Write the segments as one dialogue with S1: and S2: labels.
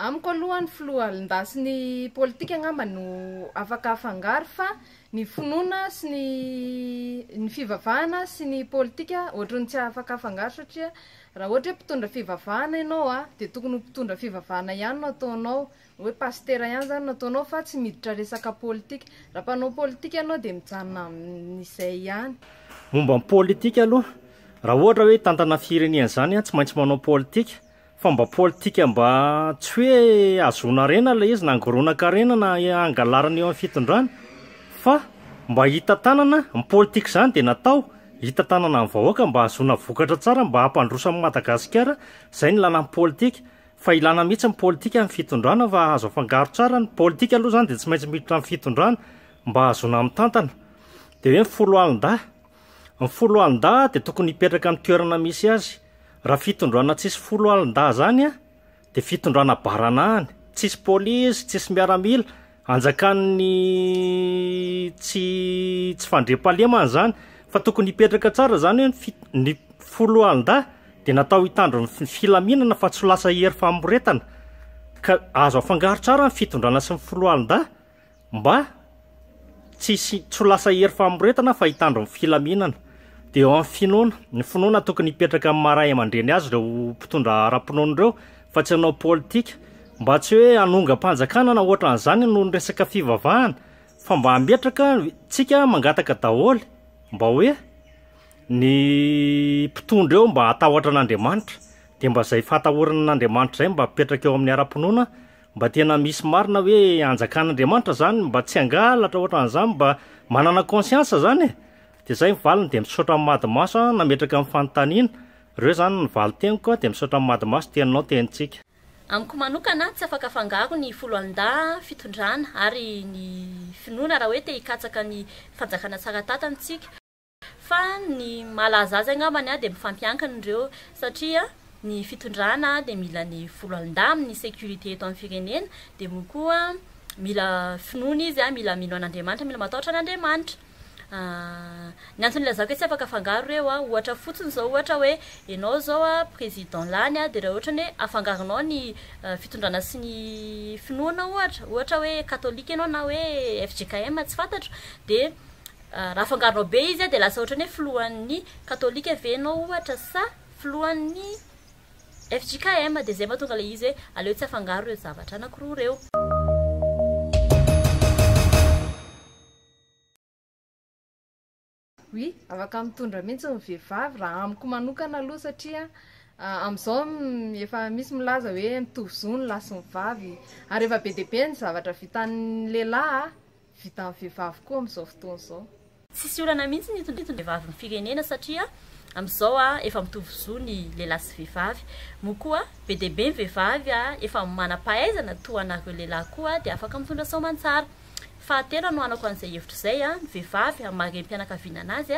S1: Amiko aloha ny foloalindahy sy ny politika angamba no afaka afangaro fa ny finoana sy ny ny fivavahana sy ny politika ohatran'ny tsy afaka afangaro satria raha ohatra hoe mpitondra fivavahana ianao a dia tokony ho mpitondra fivavahana ihany no ataonao, hoe pasitera ihany zany no ataonao fa tsy miditra resaka politika. Raha mpanao politika ianao dia mijanona amin'izay ihany.
S2: Momba ny politika aloha, raha ohatra hoe hitantana firenena izany tsy maintsy manao politika, fa mba politika mba tsy hoe ahazoana harena ilay izy na angoronan-karena na hangalarana eo amin'ny fitondrana fa mba hitantanana, ny politika izany dia natao hitantanana ny vahoaka mba hahazoana vokatra tsara mba hampandroso an'i Madagasikara, izay no ilana ny politika, fa ilana mihitsy ny politika amin'ny fitondrana fa azo afangaro tsara, ny politika aloha izany dia tsy maintsy miditra amin'ny fitondrana mba hahazoana mitantana, dia hoe ny foloalindahy, ny foloalindahy dia tokony hipetraka amin'ny toerana misy azy. Raha fitondrana tsisy foloalindahy zany an, de fitondrana baranahany, tsisy polisy, tsisy miaramila, anjakan'ny tsy tsy fandriampahalemana zany, fa tokony hipetraka tsara zany hoe ny fit- ny foloalindahy de natao hitandro ny fi- filaminana fa tsy ho lasa hery famoretana, ka azo afangaro tsara ny fitondrana sy ny foloalindahy Mba tsy hisy tsy ho lasa hery famoretana fa hitandro ny filaminana. Dia eo amin'ny finoana, ny finoana tokony hipetraka amin'ny maha ray aman-dreny azy ireo mpitondra ara-pinoana ireo fa tsy hanao politika. Mba tsy hoe hanongam-panjakana na ohatran'izany noho ny resaka fivavahana fa mba hametraka tsika mangataka daholo mba hoe ny mpitondra eo mba hatahotra an'Andriamanitra. Dia mba izay fahatahorana an'Andriamanitra izay mba apetraka eo amin'ny ara-pinoana Mba tena misy marina hoe anjakan'Andriamanitra zany mba tsy hangalatra ohatran'izany mba manana conscience zany e! De zay ny valiny de misaotra an'i Madimaso a nametraka ny fanontaniana, reo zany ny valin-teniko a de misaotra an'i Madimaso teninao tenintsika.
S3: Amiko manokana, tsy afaka afangaro ny foloalindahy, fitondrana ary ny finoana raha hoe te hikatsaka ny fanjakana tsara tantana isika. Fa ny mahalaza azy angambany dia mifampiankina ireo satria ny fitondrana dia mila ny foloalindahy amin'ny sécurité eto amin'ny firenena dia moa koa mila finoana izy, mila mino an'Andriamanitra, mila matahotra an'Andriamanitra. Ny antony ilazako hoe tsy afaka afangaro ireo, ohatra fotsiny izao ohatra hoe ianao izao président lany dia raha ohatra ny hoe afangaronao ny fitondrana sy ny finoana ohatra, ohatra hoe katolika ianao na hoe fjkm tsy fantatro dia Raha afangaronao be izy dia lasa ohatran'ny hoe filohan'ny katolika ve ianao ohatra sa filohan'ny fjkm dia izay mahatonga ilay izy hoe aleo tsy afangaro ireo zavatra anakiroa ireo.
S1: Oui, afaka mitondra mihitsy ny vehivavy raha amiko manokana aloha satria amin'izao efa misy milaza hoe mitovy zo ny lahy sy ny vavy ary efa be dia be ny zavatra vitan'ny lehilahy vitan'ny vehivavy koa amin'izao fotoana izao.
S3: Tsisy olana mihitsy ny hitondra vehivavy ny firenena satria amin'izao efa mitovy zo ny lehilahy sy vehivavy. Moa koa be dia be ny vehivavy efa manam-pahaizana toa anareo lehilahy koa dia afaka mitondra soamantsara. Fahatelo hanohanako an'izay hevitra izay, ny vehivavy amin'ny maha renim-pianakaviana anazy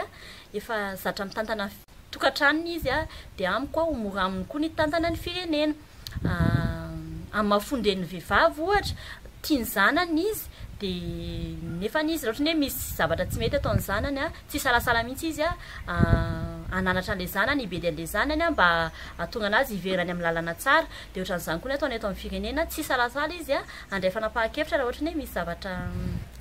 S3: efa zatra mitantana ny tokantranony izy dia amiko ho mora aminy koa ny hitantana ny firenena. Amin'ny maha fon-drenin'ny vehivavy ohatra, tia ny zanany izy dia nefany izy raha ohatra ny hoe misy zavatra tsy mety ataon'ny zanany, tsy hisalasala mihitsy izy hananatra an'ilay zanany, hibedy an'ilay zanany mba hahatonga an'azy hiverina any amin'ny lalana tsara. Dia ohatran'izany koa ny ataony eto amin'ny firenena, tsy hisalasala izy handray fanapahan-kevitra raha ohatra ny hoe misy zavatra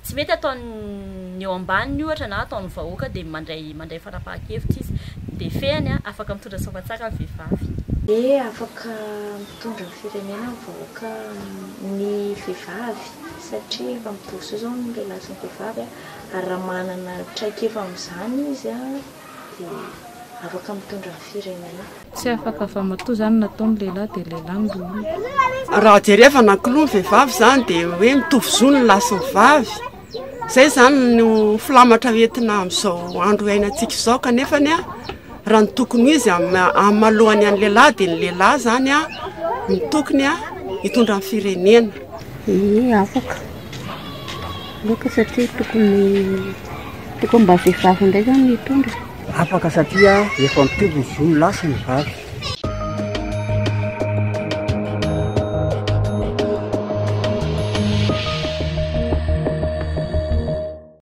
S3: tsy mety ataon'ny eo ambaniny ohatra na ataon'ny vahoaka dia mandray mandray fanapahan-kevitra izy. Dia fehiny, afaka mitondra soamantsara ny vehivavy.
S4: Dia afaka mitondra ny firenena ny vahoaka ny vehivavy satria efa mitovy zo izao ny lehilahy sy ny vehivavy ary raha manana traikefa amin'izany izy dia afaka mitondra ny firenena.
S5: Tsy afaka fa matoa zany natao ny lehilahy dia lehilahy no loholona.
S6: Raha jerevana k'aloha ny vehivavy izany dia hoe mitovy zo ny lahy sy ny vavy. Izay izany no filamatra entina amin'izao andro iainantsika izao kanefany raha ny tokony ho izy amin'ny maha lohany an'ny lehilahy dia ny lehilahy izany no tokony hitondra ny firenena.
S7: Ie afaka. Afaka satria tokony tokony mba vehivavy indray zany no hitondra.
S8: Afaka satria efa mitovy ny zon'ny lahy sy ny vavy.